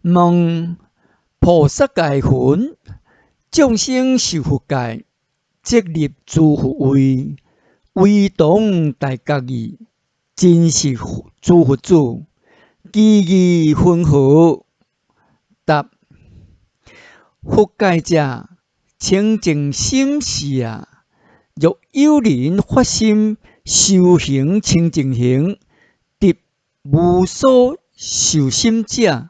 問菩薩戒云：眾生受佛戒，即入諸佛位，威同大覺義，真實諸佛子，其義雲何？答：佛戒者，清淨心是也。若有人發心修行清淨行，得無所受心者，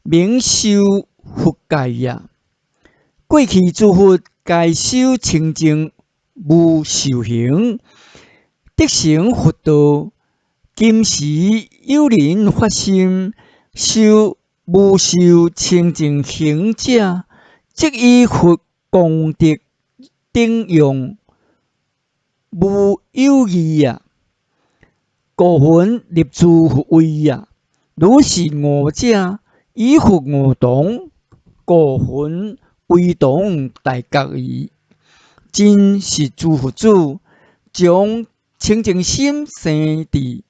名修佛戒也。過去諸佛皆修清淨無受行，得成佛道。今時有人發心修無受清淨行者，即以佛功德頂用，無有異也。故云入諸佛位也。如是五者，與佛五同，故云威同大覺義。真實諸佛子，將清淨心生智，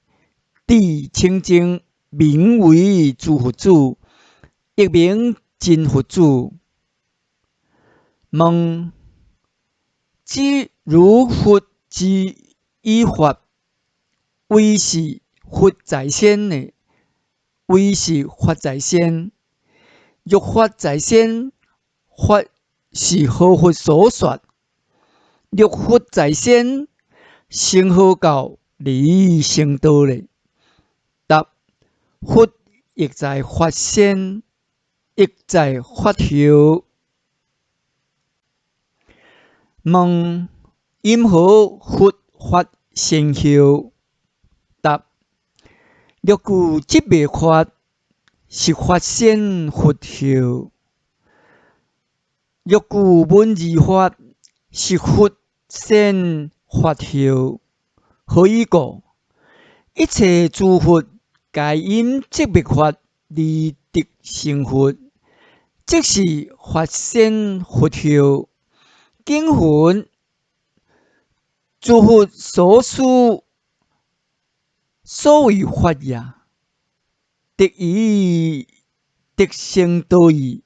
智清淨，名為諸佛子，亦名真佛子。問：知如佛之語法，唯是佛在先呢？唯是法在先。若法在先，法是何佛所說？若佛在先，成何教而成道呢？答：佛亦在法先，亦在法後。問：云何佛法先後？答：若具寂滅法，是法先佛後；若具文字法，是佛先法後。何以故？一切諸佛皆因寂滅法而得成佛，即是法先佛後。經云：諸佛所思所謂法也，得以得成道義。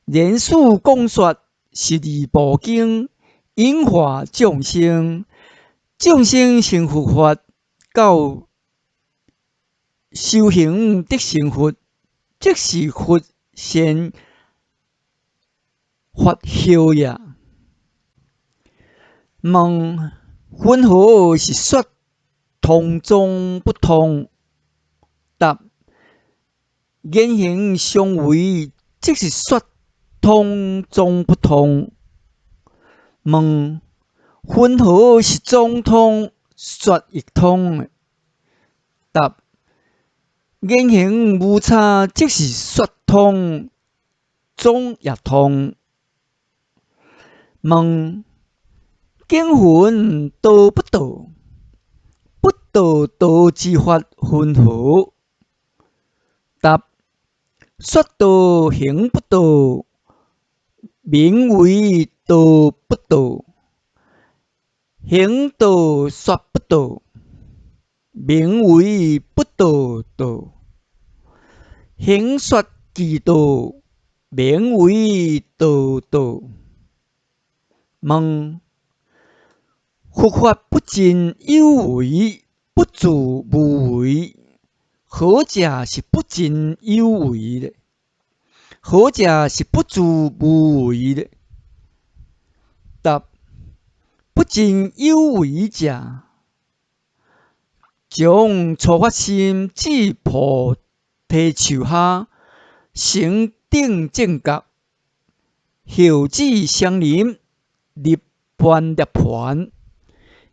然此講說十二部經，引化眾生，眾生成佛法，到修行得成佛，即是佛先法後也。問：雲何是說通總不通？答：言行相違，即是說通總不通。問：雲何是總通說亦通？答：言行無差，即是說通總也通。問：經云道不道，不道道之法雲何？答：說道行不道，名為道不道；行道說不道，名為不道道；行說俱道，名為道道。問：佛法不盡有為，不住無為，何者是不盡有為呢？何者是不住無為呢？答：不盡有為者，將初發心至菩提樹下，成頂正覺，後至相臨入般涅槃，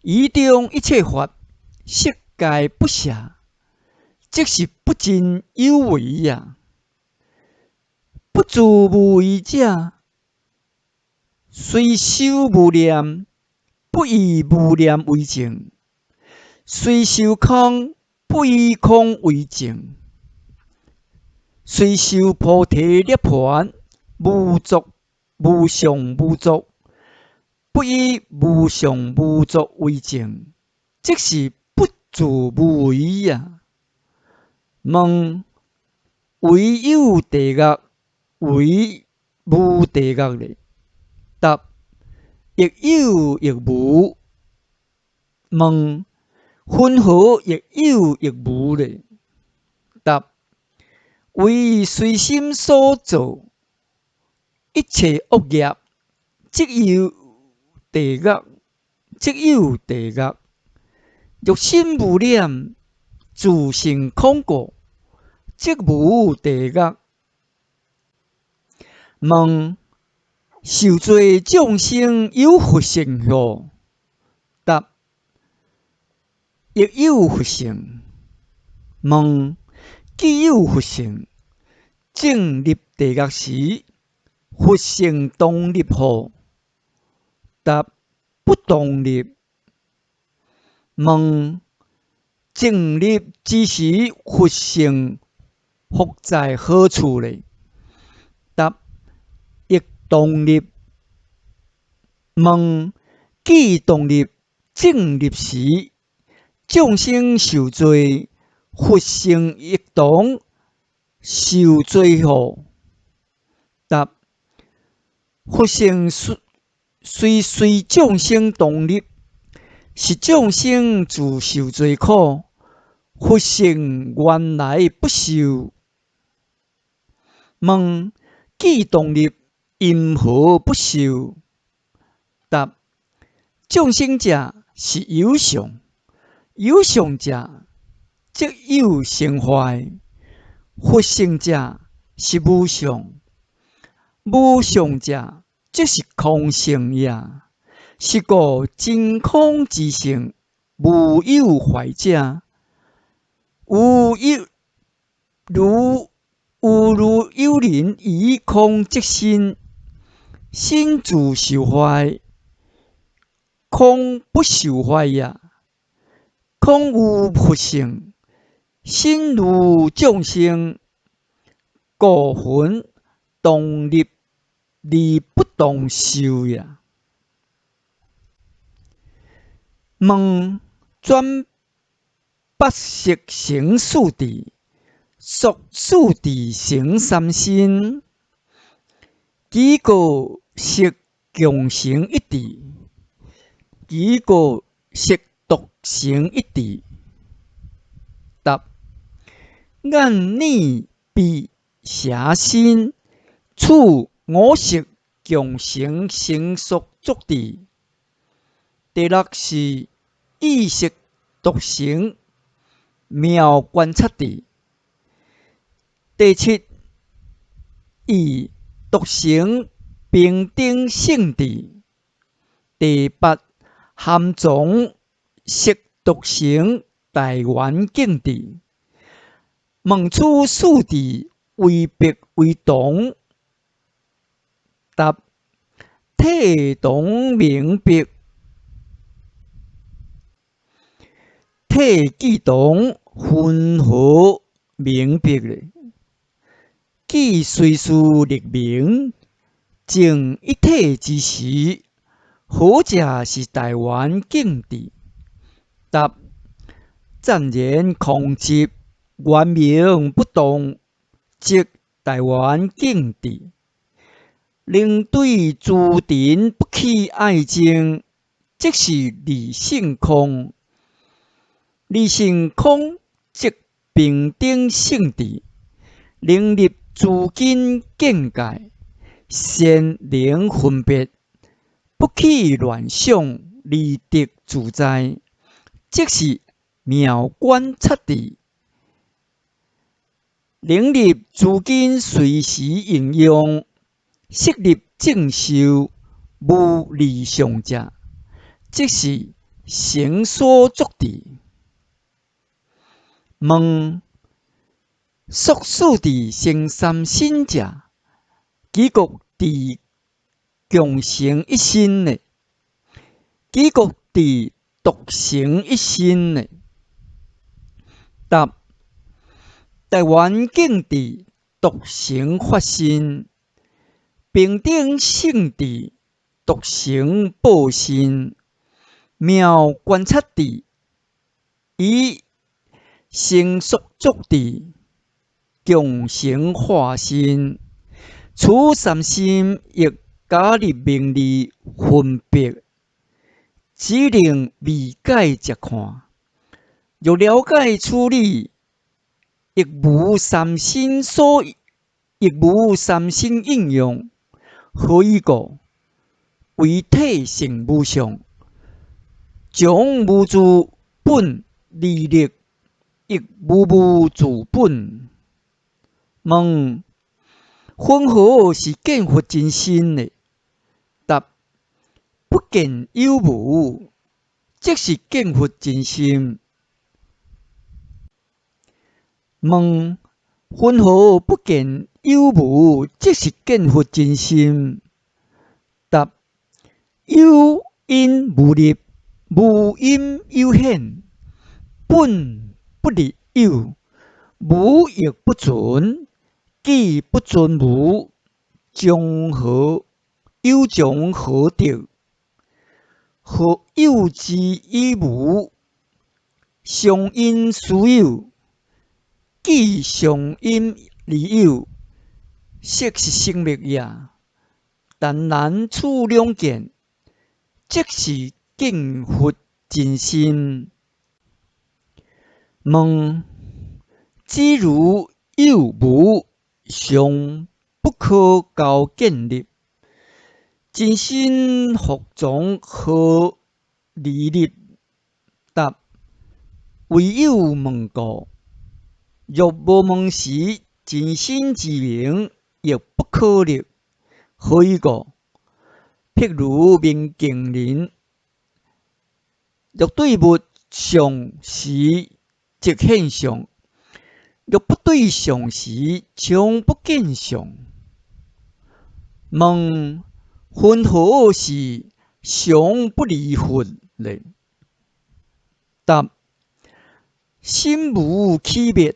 於中一切法悉皆不捨，即是不盡有為也。不住無為者，雖修無念，不以無念為證；雖修空，不以空為證；雖修菩提涅槃，無作無上無作，不以無上無作為證，即是不住無為也。問：唯有地獄，唯無地獄咧？答：亦有亦無。問：雲何亦有亦無咧？答：唯隨心所造一切惡業，則有地獄，則有地獄。若心無染，自性空過，則無地獄。問：受罪眾生有佛性否？答：亦有佛性。問：既有佛性，正入地獄時，佛性同入否？答：不同入。問：正入之時，佛性復在何處呢？答：亦同入。問：既同入，正入時，眾生受罪，佛性亦同受罪否？答：佛性雖隨眾生同入，是眾生自受罪苦，佛性原來不受。問：既同入，云何不受？答：眾生者是有相，有相者則有成壞；佛性者是無相，無相者則是空性也。是故真空之性，無有壞者，有有如有如有人以空執身，身自受壞，空不受壞也。空如佛性，身如眾生，故云同入而不同受也。問：轉八識成四智，說四智成三身，其過識共成一智，其過識獨成一智？答：眼耳鼻舌身，此五識共成成熟作智。第六是意識獨成妙觀察智。第七意獨成平等性智。第八含藏識獨成大圓鏡智。問此四智為別為同？答：體同名別，體既同，雲何名別咧？既隨事立名，證一體之時，何者是大圓鏡智？答：暫然空寂，圓明不動，即大圓鏡智。能對諸塵不起愛憎，即是理性空。理性空即平等性智，能入諸根見界，善能分別，不起亂想而得自在，即是妙觀察智。能入諸根隨時應用，識入正受無二相者，即是成所作智。問：說四智成三身者，彼國智共成一身呢？彼國智獨成一身呢？答：大圓鏡智獨成法身，平等性智獨成報身，妙觀察智以成所作智。共成化身。此三心亦假立名字分別，只能未解才看。若了解此理，亦無三心所，亦無三心應用。何以故？為體性無相，將無自本而立，亦無無自本。問：雲何是見佛真心呢？答：不見有無，即是見佛真心。問：雲何不見有無，即是見佛真心？答：有因無立，無因有顯，本不立有，無亦不存，既不存無，將何有從何得？何有之以無？常因殊有，既常因而有，色是生滅也。但難此兩見，即是見佛真心。問：只如有無尚不可交建立，真心復從何而立？答：唯有問故。若無問時，真心之名亦不可立。何以故？譬如明鏡人，若對物相時，即現相；若不對相時，將不見相。問：雲何是常不離佛呢？答：心無起滅，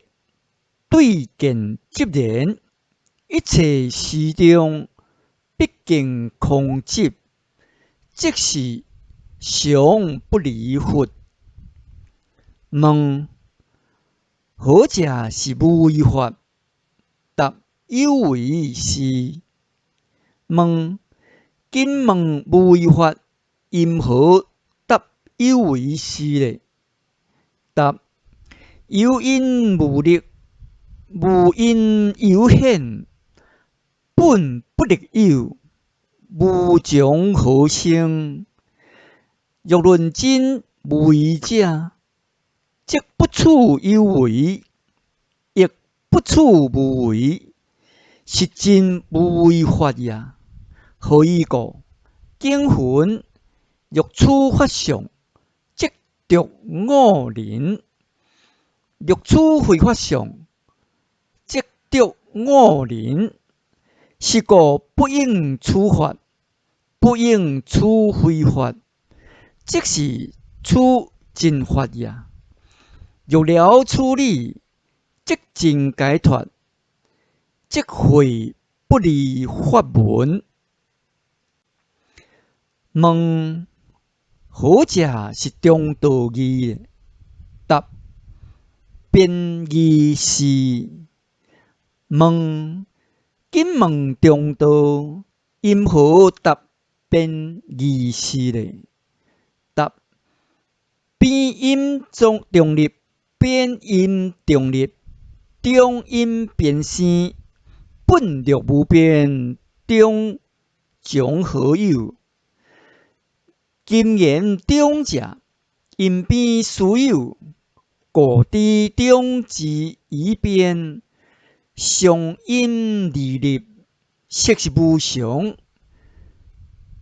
對見即然，一切時中畢竟空寂，即是常不離佛。問：何者是無為法？答：有為是。問：今問無為法，因何答有為是呢？答：有因無立，無因有顯，本不立有，無從何生？若論真無為者，則不處有為，亦不處無為，是真無為法也。何以故？經云：若處法相，即著五輪；若處非法相，即著五輪。是故不應處法，不應處非法，即是處真法也。若了此理，即證解脫，即會不離法門。問：何者是中道義？答：邊義是。問：今問中道，因何答邊義是呢？答：邊陰中中立，邊陰中立，中陰邊生，本略無變，中從何有？今言中者，因邊殊有，故知中之異變，常因而立，色是無常，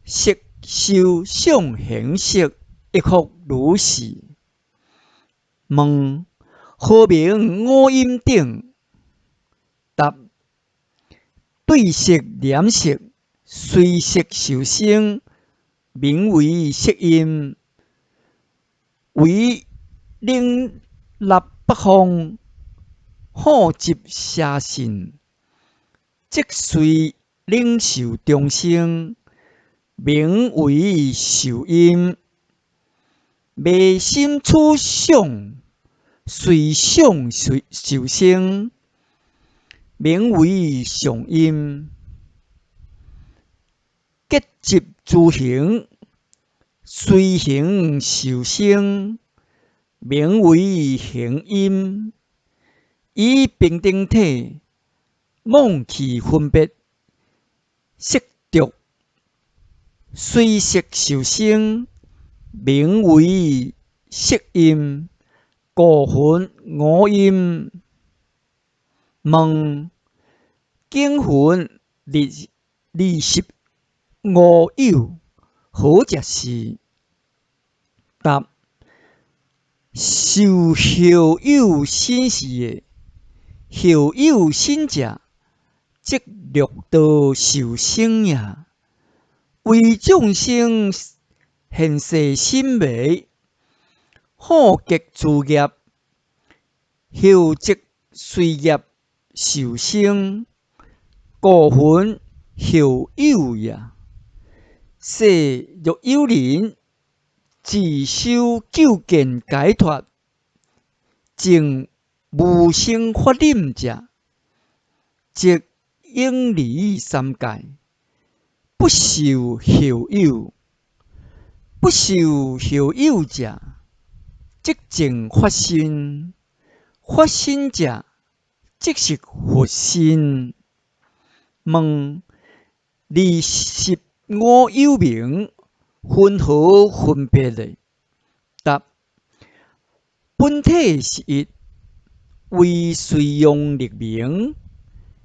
色受想行識，亦復如是。問：何名五陰頂？答：對色染色，隨色受生，名為色陰。為能立北方，好集邪信，即隨領受眾生，名為受陰。迷心取相，隨相隨受生，名為上陰。結集諸行，隨行受生，名為行陰。以平等體妄去分別色著，隨色受生，名為色陰。故云五陰。問：經云25有，何者是？答：受後有心是的，後有心者，則六道受生也。為眾生現世心迷，好結諸業，後則隨業受生，故云後有也。說若有人自修究竟解脫，證無生法忍者，則永離三界，不受後有。不受後有者，則證法身。法身者，即是佛身。問：25有明，雲何分別呢？答：本體是一，唯隨用立名，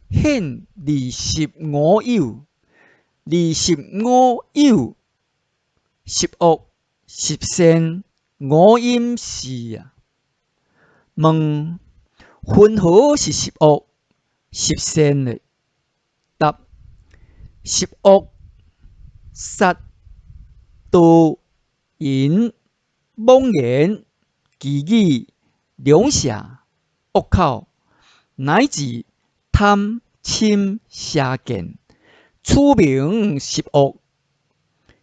顯二十五有。二十五有，十惡、十善、五陰是啊。問：雲何是十惡、十善呢？答：十惡、殺、盜、淫、妄言、綺語、兩舌、惡口，乃至貪、嗔、邪見，此名十惡。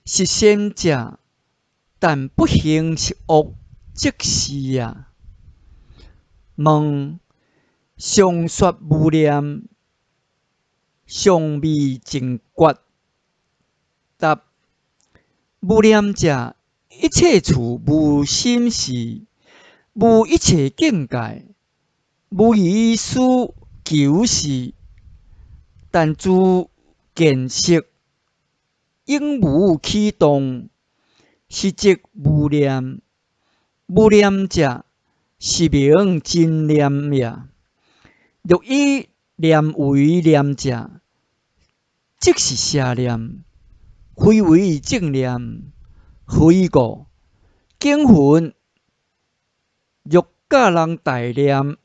十善者，但不行十惡，則是啊。問：上說無念，尚未證覺。答：無念者，一切處無心事，無一切境界，無餘思求事，但自見色，永無起動，是則無念。無念者，是名真念也。若以念為念者，即是邪念，非為正念。何以故？經云：若教人大念，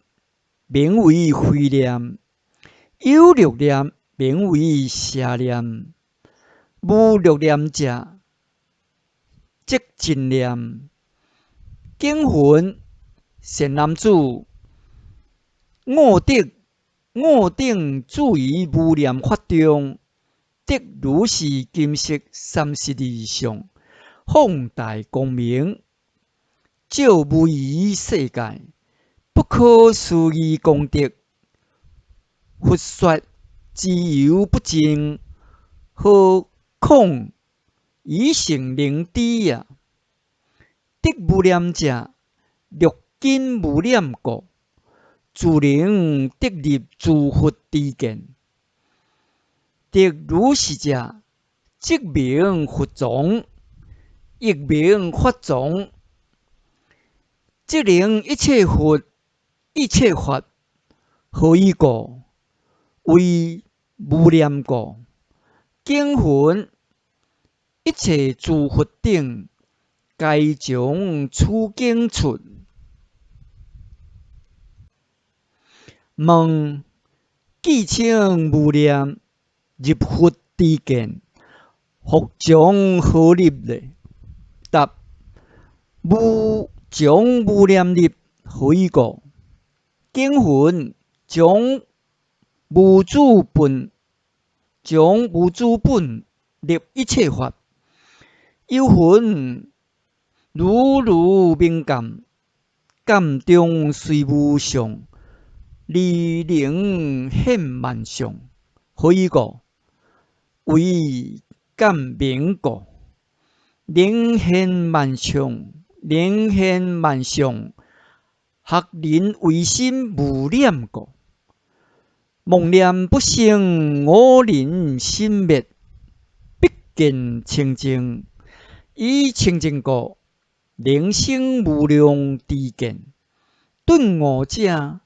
名為非念；有六念，名為邪念；無六念者，則真念。經云：善男子，我等住於無念法中，得如是金色32相，放大光明，照無餘世界，不可思議功德。佛說諸猶不淨，何況已成靈知啊！得無念者，六根無染故，自能得入諸佛知見。得如是者，則名佛藏，亦名法藏。則能一切佛、一切法，何以故？為無念故。經云：一切諸佛頂，皆從此經出。問：既稱無念，入佛知見，復從何入呢？答：無從無念入，何以故？經云：從無住本，從無住本入一切法。又云：如如明鑑，鑑中雖無相，而能現萬象。何以故？為感明故。能現萬象，能現萬象，學人唯心無念故。妄念不生，五輪心滅，畢竟清淨。以清淨故，能生無量知見。頓悟者，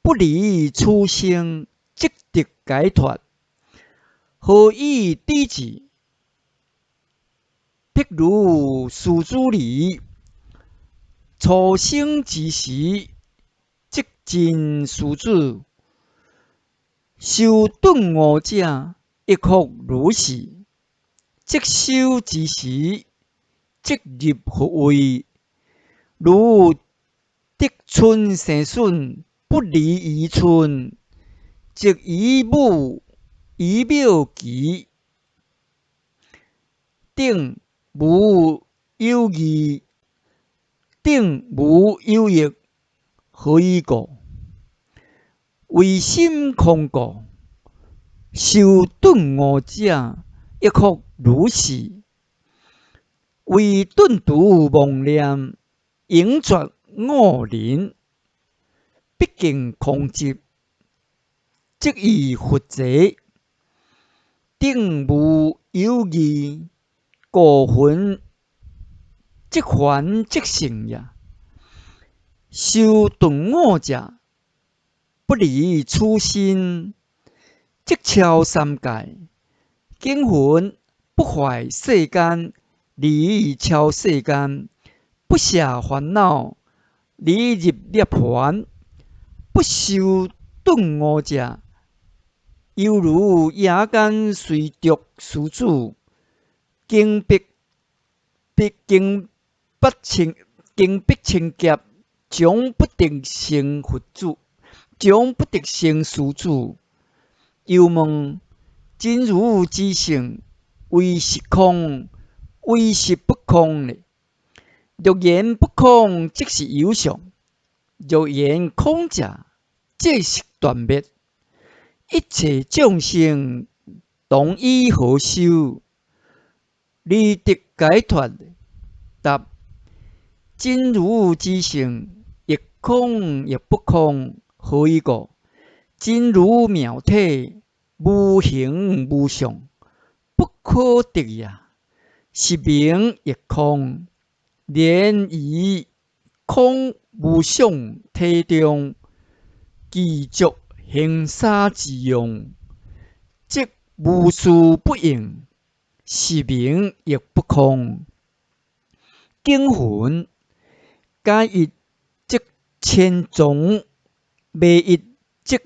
不離此生，即得解脫。何以抵智？譬如獅子兒，初生之時，即真獅子。修頓悟者，亦復如是。即修之時，即入佛位。如得春生筍，不離於春，即於母於廟臍頂無有異，頂無有異，何以故？唯心空故。修頓悟者，亦復如是。為頓除妄念，永絕五輪，畢竟空寂，即於佛濟，頂無有異，故云即凡即聖也。修頓悟者，不離此身，即超三界。經云不壞世間，離超世間，不捨煩惱，離入涅槃。不修頓悟者，猶如夜間隨著獅子，經必必經不清，經必清劫，終不得成佛子，終不得成獅子。又問：真如之性，為實空，為實不空呢？若言不空，即是有相；若言空者，即是斷滅。一切眾生當以何修，而得解脫？答：真如之性，亦空亦不空。何以故？真如妙體，無形無相，不可得也。是名亦空。連於空無相體中，具足行沙之用，即無事不應，是名亦不空。經云：假一則千重，昧一則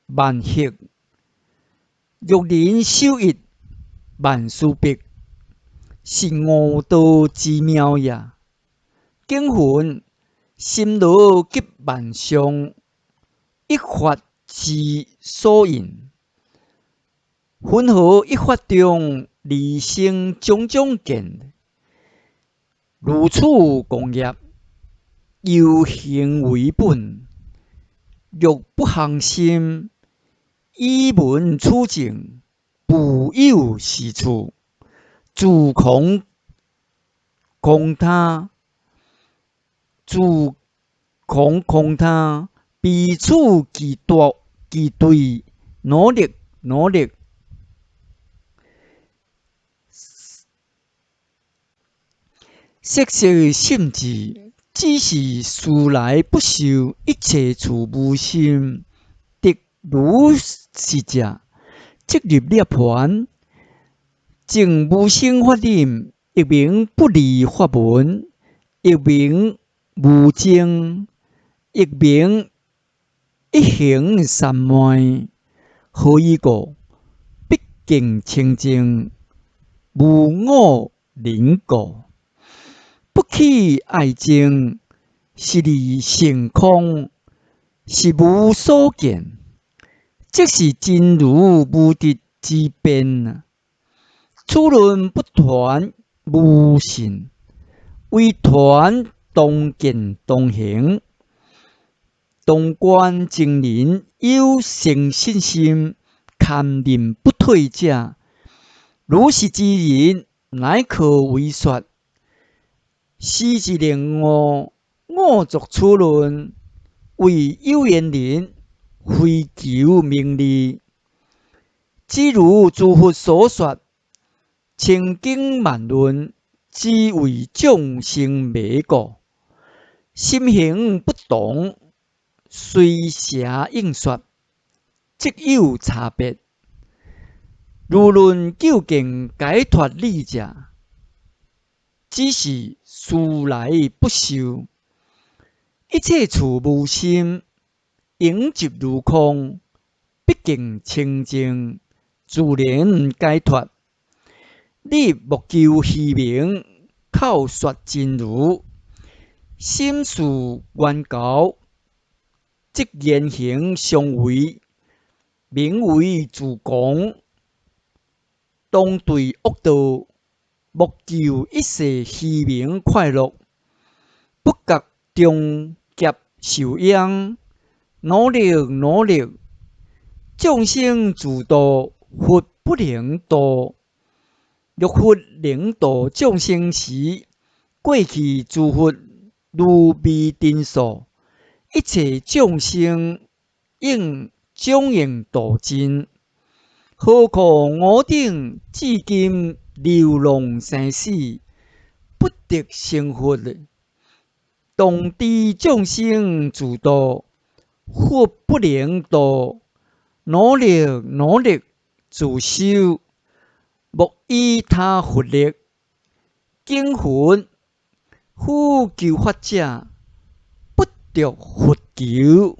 萬行。若人修一，萬事畢，是悟道之妙也。經云：心羅及萬象，一法之所應。雲何一法中，而生種種見？如此共業，由行為本。若不行心，以聞處證，無有是處。自空空他，自空空他，彼此其多其對，努力努力。色色心智，只是事來不受一切處無心，得如是者，即入涅槃。證無生法忍，亦名不離法門，亦名無證，亦名一行三昧。何以故？畢竟清淨，無我輪故。不起愛憎，是離性空，是無所見，即是真如無執之變。此論不傳無信，唯傳當見當行，當觀僧人有誠信心，堪忍不退者，如是之人，乃可為說。時一能悟，悟作此論，為有緣人，非求名利。只如諸佛所說，千經萬論，只為眾生迷故，心行不同，隨邪應說，則有差別。如論究竟解脫理者，只是殊來不受，一切處無心，影即如空，畢竟清淨，自然解脫。你莫求虛名，口說真如，心事願求，則言行相違，名為自狂。當對惡道，莫求一世虛名快樂，不覺中劫受殃。努力努力，眾生自度，佛不能度。若佛能度眾生時，過去諸佛如微塵數，一切眾生應迥應度盡。何況我等至今流浪生死，不得成佛。當知眾生自度，佛不能度。努力努力自修，莫依他佛力。經云：夫求法者，不著佛求。